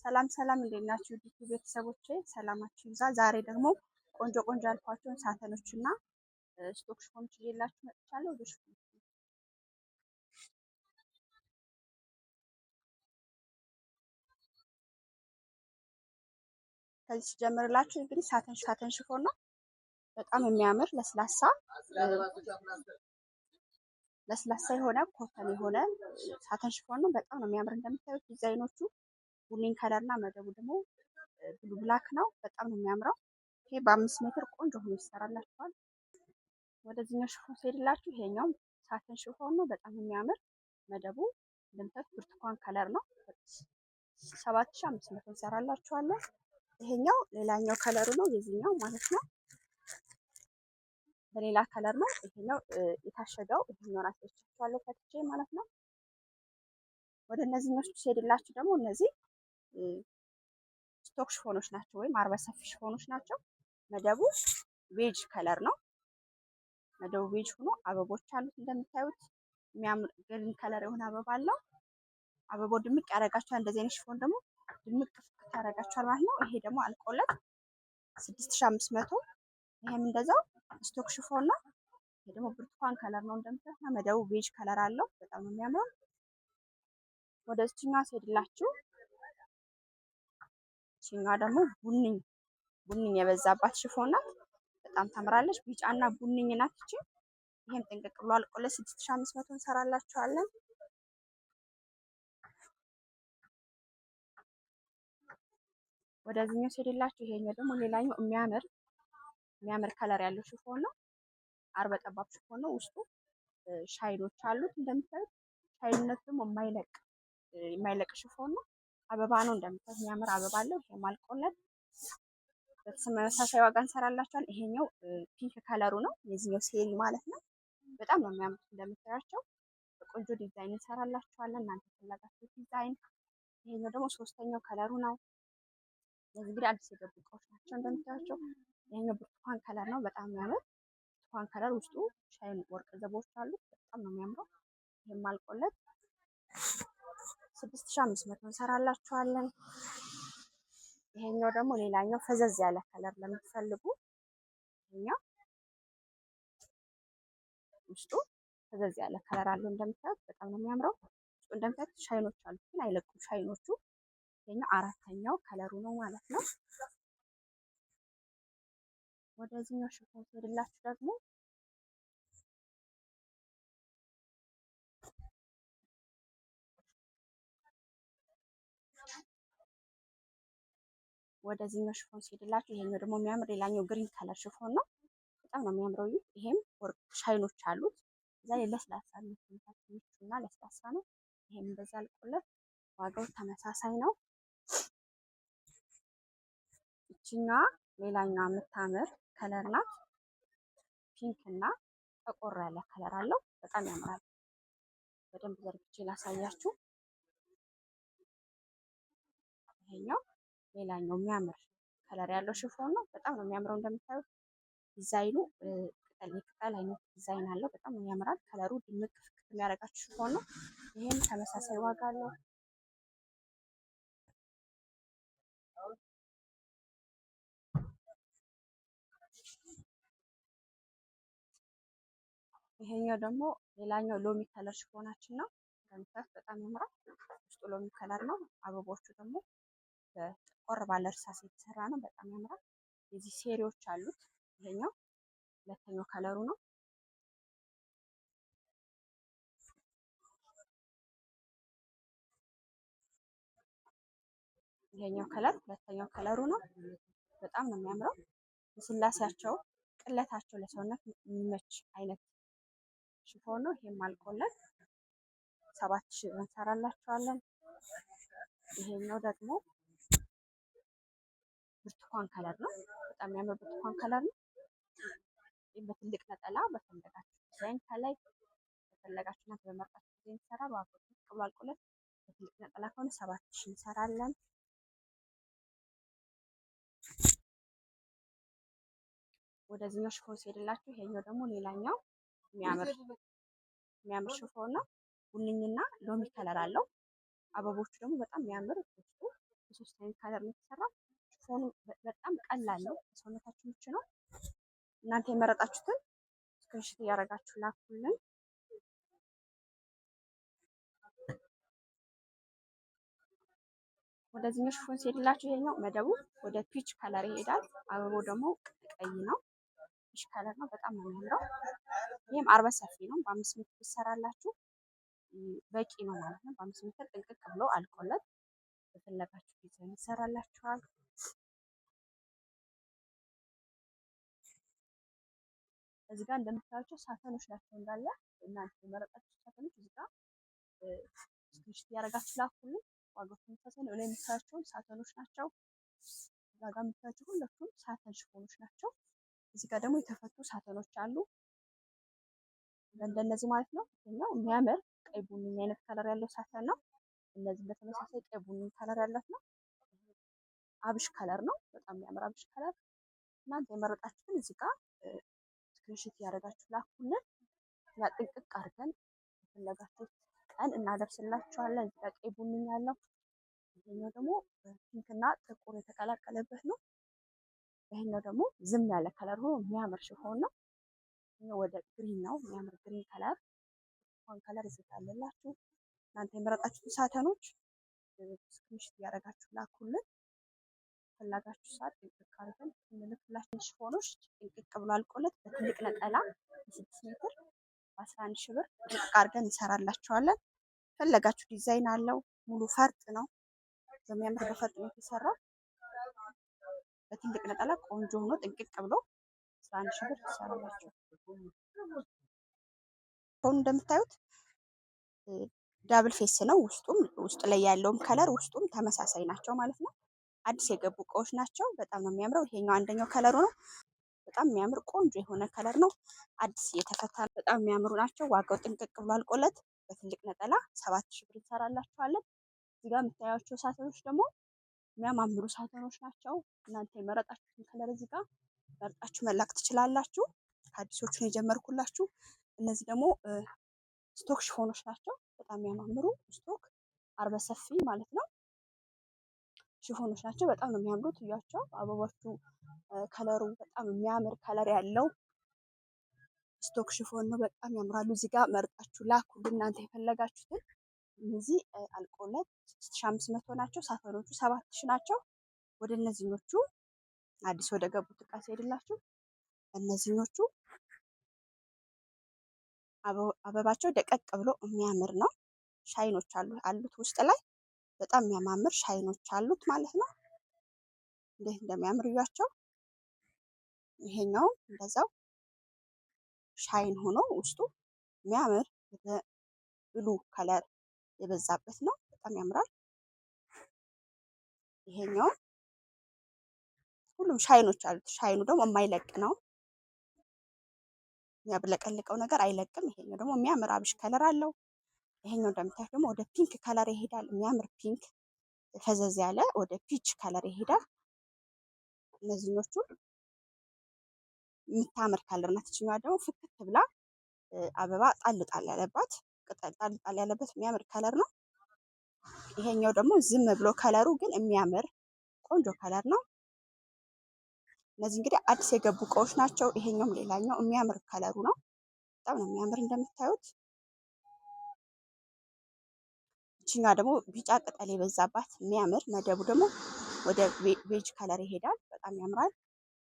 ሰላም ሰላም፣ እንዴት ናችሁ? ዲቲ ቤተሰቦቼ ሰላማችሁ ይብዛ። ዛሬ ደግሞ ቆንጆ ቆንጆ ያልኳቸውን satin ኦች እና stock ሽፎኖች ይዤላችሁ መጥቻለሁ። ወደ ሽፎኖች ከዚህ ሲጀምርላችሁ እንግዲህ satin ሽፎን ነው። በጣም የሚያምር ለስላሳ ለስላሳ የሆነ cotton የሆነ satin ሽፎን ነው። በጣም ነው የሚያምር። እንደምታዩት ዲዛይኖቹ ቡኒን color እና መደቡ ደግሞ blue black ነው። በጣም ነው የሚያምረው። ይሄ በ5 ሜትር ቆንጆ ሆኖ ይሰራላችኋል። ወደዚህኛው ሽፎን ሲሄድላችሁ ይሄኛውም satin ሽፎን ነው። በጣም የሚያምር መደቡ እንደምታዩት ብርቱካን color ነው። 7500 እንሰራላችኋለን። ይሄኛው ሌላኛው color ኡ ነው የዚህኛው ማለት ነው። በሌላ color ነው ይሄኛው የታሸገው። ይሄኛውን አሳይቻችኋለሁ ፈትቼ ማለት ነው። ወደ እነዚህኞቹ ሲሄድላችሁ ደግሞ እነዚህ stock ሽፎኖች ናቸው፣ ወይም አርበ ሰፊ ሽፎኖች ናቸው። መደቡ beige color ነው። መደቡ beige ሆኖ አበቦች አሉት እንደምታዩት የሚያምር green color የሆነ አበባ አለው። አበባው ድምቅ ያደርጋቸዋል። እንደዚህ አይነት ሽፎን ደግሞ ድምቅ ፍክት ያደርጋቸዋል ማለት ነው። ይሄ ደግሞ አልቆለት 6500። ይሄም እንደዛው stock ሽፎን ነው። ይሄ ደግሞ ብርቱካን color ነው እንደምታዩት፣ መደቡ beige color አለው። በጣም ነው የሚያምረው። ወደ እዚህኛው ሲሄድላችሁ ይችኛዋ ደግሞ ቡኒ ቡኒ የበዛባት ሽፎን ናት። በጣም ታምራለች። ቢጫና ቡኒ ናት እቺ። ይሄም ጥንቅቅ ብሎ አልቆለት 6500 እንሰራላችኋለን። ወደዚህኛው ሲሄድላችሁ ይሄኛው ደግሞ ሌላኛው የሚያምር የሚያምር color ያለው ሽፎን ነው። አርበ ጠባብ ሽፎን ነው። ውስጡ shine ኦች አሉት እንደምታዩት። shine ነቱ ደግሞ የማይለቅ የማይለቅ ሽፎን ነው። አበባ ነው እንደምታዩት፣ የሚያምር አበባ አለው። ይሄም አልቆለት በተመሳሳይ ዋጋ እንሰራላችኋል። ይሄኛው pink color ኡ ነው የዚህኛው ሴሪ ማለት ነው። በጣም ነው የሚያምሩት እንደምታያቸው፣ በቆንጆ ዲዛይን እንሰራላችኋለን እናንተ የፈለጋችሁት ዲዛይን። ይሄኛው ደግሞ ሶስተኛው color ኡ ነው። እነዚህ እንግዲህ አዲስ የገቡ እቃዎች ናቸው እንደምታያቸው። ይሄኛው ብርቱካን color ነው፣ በጣም የሚያምር ብርቱካን color፣ ውስጡ shine ወርቅ ዘቦች አሉት። በጣም ነው የሚያምረው። ይሄም አልቆለት 6500 እንሰራላችኋለን። ይሄኛው ደግሞ ሌላኛው ፈዘዝ ያለ color ለምትፈልጉ ይሄኛው ውስጡ ፈዘዝ ያለ color አለው እንደምታዩት፣ በጣም ነው የሚያምረው። ውስጡ እንደምታዩት shine ኦች አሉት፣ ግን አይለቁም shine ኦቹ። ይሄኛው አራተኛው color ኡ ነው ማለት ነው። ወደዚህኛው ሽፎን ሲሄድላችሁ ደግሞ ወደዚህኛው ሽፎን ሲሄድላችሁ ይሄኛው ደግሞ የሚያምር ሌላኛው green color ሽፎን ነው። በጣም ነው የሚያምረው። ይሄም ወርቅ shine ኦች አሉት። እዛ ላይ ለስላሳ ነው፣ ምቹና ለስላሳ ነው። ይሄም እንደዛ አልቆለት ዋጋው ተመሳሳይ ነው። ይችኛዋ ሌላኛዋ የምታምር color ናት። pink እና ጠቆር ያለ color አለው። በጣም ያምራል። በደንብ ዘርግቼ ላሳያችሁ። ይሄኛው ሌላኛው የሚያምር color ያለው ሽፎን ነው። በጣም ነው የሚያምረው። እንደምታዩት ዲዛይኑ ቅጠል የቅጠል አይነት ዲዛይን አለው። በጣም ነው ያምራል። color ኡ ድምቅ ፍክት የሚያደርጋችሁ ሽፎን ነው። ይሄም ተመሳሳይ ዋጋ አለው። ይሄኛው ደግሞ ሌላኛው ሎሚ color ሽፎናችን ነው። እንደምታዩት በጣም ያምራል። ውስጡ ሎሚ color ነው። አበቦቹ ደግሞ በጠቆር ባለ እርሳስ የተሰራ ነው። በጣም ያምራል። የዚህ ሴሪዎች አሉት። ይሄኛው ሁለተኛው color ኡ ነው። ይሄኛው color ሁለተኛው color ኡ ነው። በጣም ነው የሚያምረው። ልስላሴያቸው ቅለታቸው ለሰውነት የሚመች አይነት ሽፎን ነው። ይሄም አልቆለት 7000 እንሰራላችኋለን። ይሄኛው ደግሞ ብርቱካን color ነው። በጣም የሚያምር ብርቱካን color ነው። ይህ በትልቅ ነጠላ በፈለጋችሁ ዲዛይን ከላይ በፈለጋችሁና በመረጣችሁ ዲዛይን ይሰራል። ዋጋው ዝቅ ብሎ አልቆለት በትልቅ ነጠላ ከሆነ 7000 እንሰራለን። ወደዚህኛው ሽፎን ሲሄድላችሁ ይሄኛው ደግሞ ሌላኛው የሚያምር የሚያምር ሽፎን ነው። ቡኒና ሎሚ color አለው። አበቦቹ ደግሞ በጣም የሚያምር ውስጡ በሶስት አይነት color ነው የተሰራው። ሽፎኑ በጣም ቀላል ነው፣ ሰውነታችሁ ምቹ ነው። እናንተ የመረጣችሁትን screenshot እያደረጋችሁ ላኩልን። ወደዚህኛው ሽፎን ሲሄድላችሁ ይሄኛው መደቡ ወደ peach color ይሄዳል። አበባው ደግሞ ቀይ ነው። Peach color ነው። በጣም ነው የሚያምረው። ይህም አርበ ሰፊ ነው። በ5 ሜትር ይሰራላችሁ በቂ ነው ማለት ነው። በ5 ሜትር ጥንቅቅ ብሎ አልቆለት በፈለጋችሁ ዲዛይን ይሰራላችኋል። እዚህ ጋር እንደምታዩቸው satin ኦች ናቸው እንዳለ እናንተ የመረጣችሁ satin ኦች እዚህ ጋር screenshot እያደረጋችሁ ላኩልን። ዋጋው ተመሳሳይ ነው። ላይ የምታዩቸውን satin ኦች ናቸው። እዛ ጋር የምታዩቸው ሁለቱም satin ሽፎኖች ናቸው። እዚህ ጋር ደግሞ የተፈቱ satin ኦች አሉ እንደነዚህ ማለት ነው። ይሄኛው የሚያምር ቀይ ቡኒ አይነት color ያለው satin ነው። እነዚህ በተመሳሳይ ቀይ ቡኒ color ያላት ነው። አብሽ color ነው። በጣም የሚያምር አብሽ color። እናንተ የመረጣችሁትን እዚህ ጋር screenshot እያደረጋችሁ ላኩልን። እና ጥንቅቅ አድርገን የፈለጋችሁት ቀን እናደርስላችኋለን። እዚህ ጋር ቀይ ቡኒ ያለው ይሄኛው ደግሞ pink እና ጥቁር የተቀላቀለበት ነው። ይሄኛው ደግሞ ዝም ያለ color ሆኖ የሚያምር ሽፎን ነው። ይሄኛው ወደ green ነው፣ የሚያምር green color ሽፎን color እዚህ ጋር አለላችሁ። እናንተ የመረጣችሁትን satin ኦች screenshot እያደረጋችሁ ላኩልን። ፈላጋችሁ ሰዓት ጥንቅቅ አድርገን እንልክላችሁ። ሽፎኖች ጥንቅቅ ብሎ አልቆለት በትልቅ ነጠላ በ6 ሜትር በ11 ሺህ ብር ጥንቅቅ አድርገን እንሰራላችኋለን። ፈለጋችሁ ዲዛይን አለው። ሙሉ ፈርጥ ነው። በሚያምር በፈርጥ ነው የተሰራው። በትልቅ ነጠላ ቆንጆ ሆኖ ጥንቅቅ ብሎ 11 ሺህ ብር ትሰራላችሁ። አሁን እንደምታዩት double face ነው። ውስጡም ውስጥ ላይ ያለውም color ውስጡም ተመሳሳይ ናቸው ማለት ነው። አዲስ የገቡ እቃዎች ናቸው። በጣም ነው የሚያምረው። ይሄኛው አንደኛው color ኡ ነው። በጣም የሚያምር ቆንጆ የሆነ color ነው። አዲስ እየተፈታ በጣም የሚያምሩ ናቸው። ዋጋው ጥንቅቅ ብሎ አልቆለት በትልቅ ነጠላ 7 ሺህ ብር እንሰራላችኋለን። እዚህ ጋር የምታያቸው satin ኦች ደግሞ የሚያማምሩ satin ኦች ናቸው። እናንተ የመረጣችሁትን color እዚህ ጋር መርጣችሁ መላክ ትችላላችሁ። ከአዲሶቹን የጀመርኩላችሁ። እነዚህ ደግሞ stock ሽፎኖች ናቸው። በጣም የሚያማምሩ stock አርበ ሰፊ ማለት ነው ሽፎኖች ናቸው። በጣም ነው የሚያምሩት። እያቸው አበቦቹ color ኡ በጣም የሚያምር color ያለው stock ሽፎን ነው። በጣም ያምራሉ። እዚህ ጋር መርጣችሁ ላኩ እናንተ የፈለጋችሁትን። እነዚህ አልቆለት 6500 ናቸው። satin ኦቹ 7000 ናቸው። ወደ እነዚህኞቹ አዲስ ወደ ገቡት እቃ ሲሄድላችሁ እነዚህኞቹ አበባቸው ደቀቅ ብሎ የሚያምር ነው። shine ኦች አሉት ውስጥ ላይ በጣም የሚያማምር shine ኦች አሉት ማለት ነው። እንዴት እንደሚያምር እያቸው። ይሄኛው እንደዛው shine ሆኖ ውስጡ የሚያምር blue color የበዛበት ነው። በጣም ያምራል። ይሄኛው ሁሉም shine ኦች አሉት። shine ኡ ደግሞ የማይለቅ ነው። የሚያብለቀልቀው ነገር አይለቅም። ይሄኛው ደግሞ የሚያምር አብሽ color አለው። ይሄኛው እንደምታዩት ደግሞ ወደ pink color ይሄዳል። የሚያምር pink ፈዘዝ ያለ ወደ peach color ይሄዳል። እነዚህኞቹ የምታምር color ናት። ይችኛዋ ደግሞ ፍክት ብላ አበባ ጣል ጣል ያለባት ቅጠል ጣል ጣል ያለበት የሚያምር color ነው። ይሄኛው ደግሞ ዝም ብሎ color ኡ ግን የሚያምር ቆንጆ color ነው። እነዚህ እንግዲህ አዲስ የገቡ እቃዎች ናቸው። ይሄኛውም ሌላኛው የሚያምር color ኡ ነው። በጣም ነው የሚያምር እንደምታዩት። ይችኛዋ ደግሞ ቢጫ ቅጠል የበዛባት የሚያምር መደቡ ደግሞ ወደ beige color ይሄዳል። በጣም ያምራል።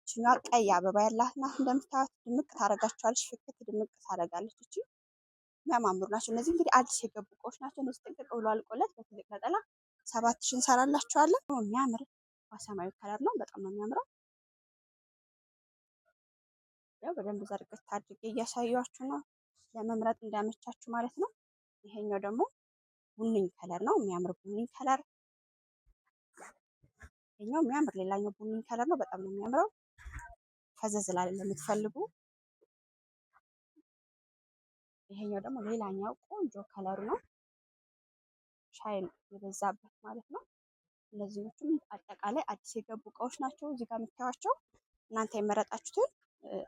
ይችኛዋ ቀይ አበባ ያላት ናት። እንደምታዩት ድምቅ ታደርጋቸዋለች። ፍክት ድምቅ ታደርጋለች። እቺ የሚያማምሩ ናቸው። እነዚህ እንግዲህ አዲስ የገቡ እቃዎች ናቸው። እነዚህ ጥንቅቅ ብሎ አልቆለት በትልቅ ነጠላ 7000 እንሰራላቸዋለን። የሚያምር ሰማያዊ color ነው። በጣም ነው የሚያምረው። ያው በደንብ ዘርግት አድርጌ እያሳያችሁ ነው ለመምረጥ እንዳመቻችሁ ማለት ነው። ይሄኛው ደግሞ ቡኒ color ነው። የሚያምር ቡኒ color። ይሄኛው የሚያምር ሌላኛው ቡኒ color ነው። በጣም ነው የሚያምረው። ፈዘዝ ላለ ለምትፈልጉ ይሄኛው ደግሞ ሌላኛው ቆንጆ color ኡ ነው። Shine የበዛበት ማለት ነው። እነዚህኞቹም አጠቃላይ አዲስ የገቡ እቃዎች ናቸው። እዚህ ጋር የምታዩቸው እናንተ የመረጣችሁትን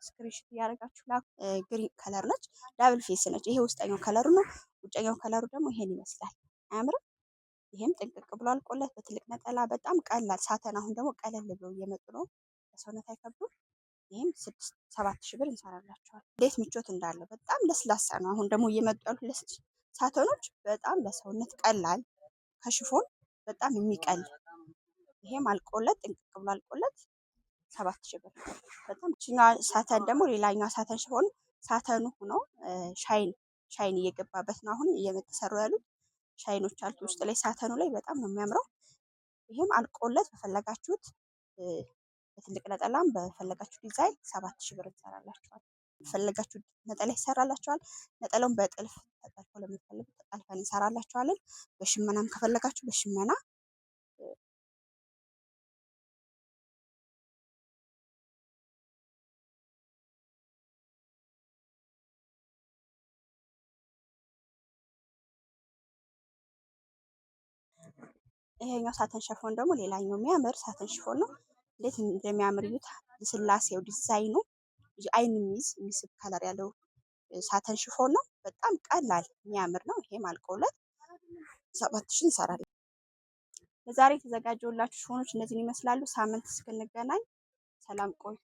screenshot እያደረጋችሁ ላኩ። Green color ነች፣ double face ነች። ይሄ ውስጠኛው color ኡ ነው። ውጨኛው color ኡ ደግሞ ይሄን ይመስላል። አያምርም? ይሄም ጥንቅቅ ብሎ አልቆለት በትልቅ ነጠላ በጣም ቀላል satin። አሁን ደግሞ ቀለል ብሎ እየመጡ ነው፣ ለሰውነት አይከብዱም። ይህም 7,000 ብር እንሰራላቸዋል። እንዴት ምቾት እንዳለው በጣም ለስላሳ ነው። አሁን ደግሞ እየመጡ ያሉት satin ኦች በጣም ለሰውነት ቀላል ከ chiffon በጣም የሚቀል። ይሄም አልቆለት ጥንቅቅ ብሎ አልቆለት 7,000 ብር። በጣም ይችኛዋ satin ደግሞ ሌላኛዋ satin ሲሆን satin ኑ ሆኖ shine shine እየገባበት ነው አሁን እየተሰሩ ያሉት፣ shine ኦች አሉት ውስጥ ላይ satin ኑ ላይ፣ በጣም ነው የሚያምረው። ይሄም አልቆለት በፈለጋችሁት በትልቅ ነጠላም በፈለጋችሁ ዲዛይን 7,000 ብር እንሰራላችኋል። በፈለጋችሁ ነጠላ ይሰራላችኋል። ነጠላውን በጥልፍ ተጠልፎ ለምትፈልጉ ተጠልፈን እንሰራላችኋለን። በሽመናም ከፈለጋችሁ በሽመና። ይሄኛው satin chiffon ደግሞ ሌላኛው የሚያምር satin chiffon ነው። እንዴት እንደሚያምር እዩት። ልስላሴው፣ ዲዛይኑ አይን የሚይዝ የሚስብ color ያለው satin chiffon ነው። በጣም ቀላል የሚያምር ነው። ይሄም አልቆለት 7,000 እንሰራለን። ለዛሬ የተዘጋጀውላችሁ chiffon ኦች እነዚህን ይመስላሉ። ሳምንት እስክንገናኝ ሰላም ቆዩ።